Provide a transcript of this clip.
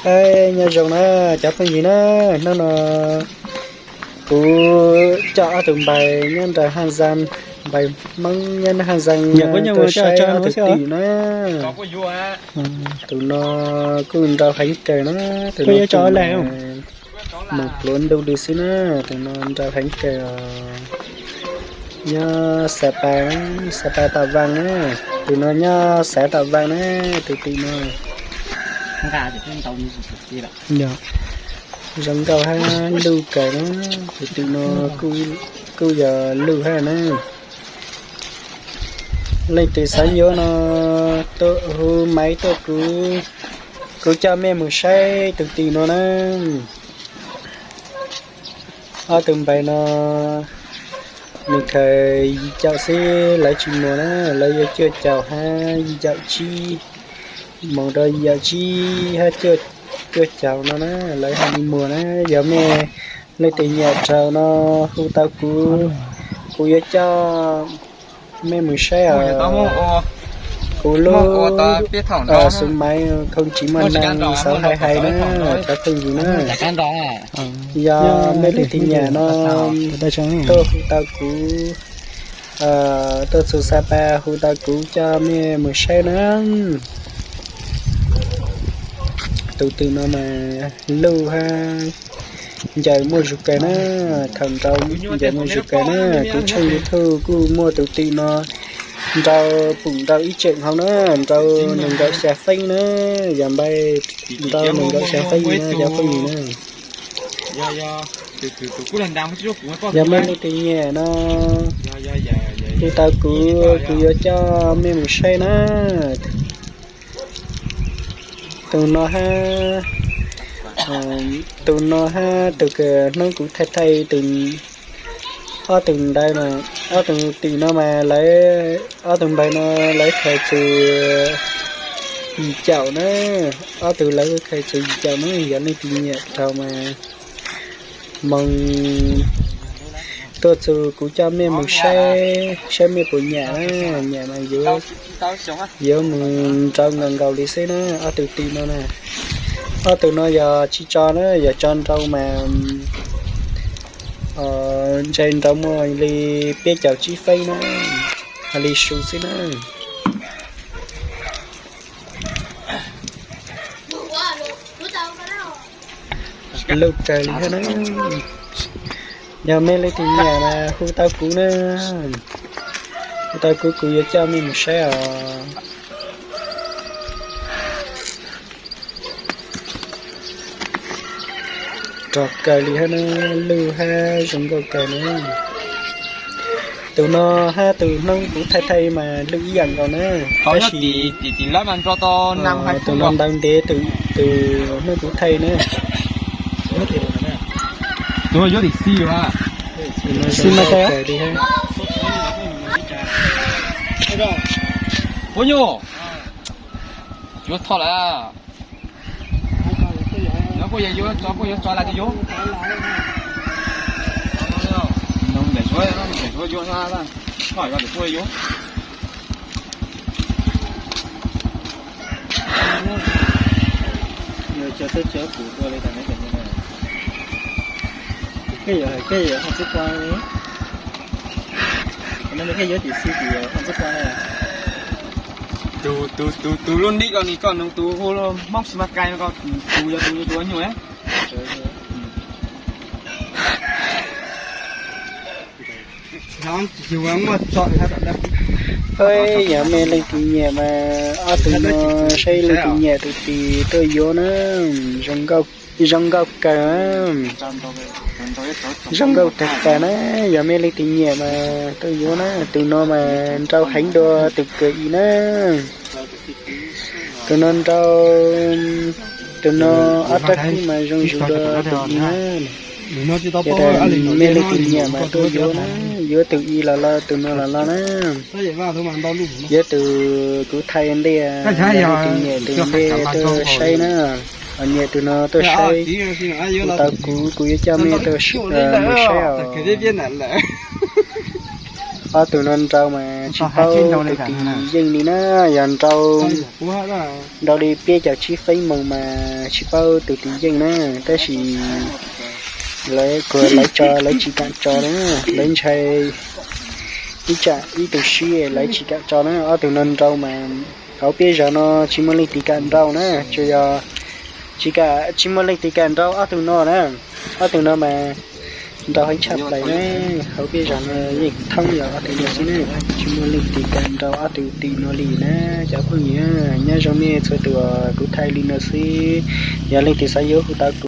Ej, nyob zoo na cov phooj ywg na, hnub no kuv coj ob tug npais nyob nram Haj Zaj, npais Hmoob nyob nram Haj Zaj tuaj saib ob tug twm na. Tus no kuj nrau heev kawg na, tus no mus pluav ntuj li xwb na, tus no nrau heev kawg. Nyob Xav Pas, Xav Pas Tam Vaaj na, tus no nyob Xav Tam Vaaj na, tus twm no. Zoo nkauj hab luj kawg na, tus twm no kuj yog luj hab na. Leej twg xav yuav no tuaj hu maiv tuaj kuv, kuv coj mej mus saib tus twm no na. Ob tug npais no nws khaws yim caum xwb lawv tsis muag na, lawv yuav cuaj caum hab yim caum tsib, mus rau yim caum tsib hab cuaj caum no na, lawv hab li muag na. Yog mej leej twg nyiam raug no hu tau kuv, kuv yuav coj mej mus saib os. Kuv lub xu maiv khoo tsiv muaj neeg xauv hais hais na, cov phooj ywg na. Yog mej leej twg nyiam no tuaj hu tau kuv, tuaj txug Xav Pas hu tau kuv coj mej mus saib na. Tus twm no mas luj hab ncaws muaj zug kawg na, thaum nrau ncaws muaj zug kawg na. Kuv tshooj YouTube kuj muaj tus twm no nrau pum nrau ib tseem hauv na, nrau nees nkaum xya feeb na, yog npais nrau nees nkaum xya feeb na cov phooj ywg na. Yog mej leej twg nyiam no hu tau kuv, kuv yuav coj mej mus saib na. Tus no hab, tus no hab tus kws hnub kuv thaij thaij tus, ob tug ntawd, ob tug twm no mas lawv, ob tug npais no lawv khaws txug yim caum na, ob tug lawv khaws txug yim caum na. Yog leej twg nyiam raug mas moog tuaj txug kuv coj mej moog saib, saib mej puas nyiam na, nyiam mas yuav, yuav moog nrau nkaus nkaus li xwb na. Ob tug twm no na, ob tug no yog tsis tso na, yog tso nrau mas ntshe nrau muaj li peb caug tsib feeb na, hais li su xwb na. Luj kawg li hab na. Yog mej leej twg nyiam mas hu tau kuv na, hu tau kuv, kuv yuav coj mej mus saib os. Rog kawg li hab na, luj hab zoo nkauj kawg na. Tus no hab tus hnub kuv thaij thaij mas luj ib yam nkaus na, tab sis tus no ntau ntev tus hnub kuv thaij na. Xib mas kawg li hab. Puab nyuj, yuav tho lawm. Nyob puab yuav tso, puab yuav tso lawm tus yuav. Nyob puab yuav tso, puab yuav. Cov txawb cov pum tua li tas ne, koj yuav hais koj yuav haj txwb qua, no koj yuav tim xi tim haj txwb qua na. Tus, tus, tus lub nick ko ni koj nug tus hu Hmoob Xi Mas Kais no ko, tus yog tus yuav tus ua nyuj. Yog mej leej twg nyiam mas ob tug no saib leej twg nyiam tus twg tuaj yuav na. Zoo nkauj kawg, zoo nkauj tag tag na. Yog mej leej twg nyiam mas tuaj yuav na. Tus no mas nrau heev dua tus kawg i na. Tus no nrau, tus no ob rab kub mas zoo zug dua tus i na. Yog tas mej leej twg nyiam mas tuaj yuav na, yuav tus i los los tus no los los na. Yuav tus kuv thaij ntej, yog leej twg nyiam tus ntej tuaj saib na, ho nyiam tus no tuaj saib, hu tau kuv, kuv yuav coj mej tuaj mus saib os. Ob tug no nrau mas tsis paub tus twg yeej li na, yog nrau, nrau li peb caug tsib feeb moos mas tsis paub tus twg yeej na, tab sis lawv kuj lawv tso lawv tsis kam tso na, lawv ntshai ib tsam ib tug sib lawv tsis kam tso na. Ob tug no nrau mas hauv peb zos no tsis muaj leej twg kam nrau na, tsuas yog tsis kam, tsis muaj leej twg kam nrau ob tug no na. Ob tug no mas nrau heev tshaj plaws na, hauv peb zos no yeej thoob yog ob tug no xwb na, tsis muaj leej twg kam nrau ob tug tim no li na. Cov phooj ywg, nyob zoo nej txhua tus, kuv thaij li no xwb, yog leej twg xav yuav hu tau kuv.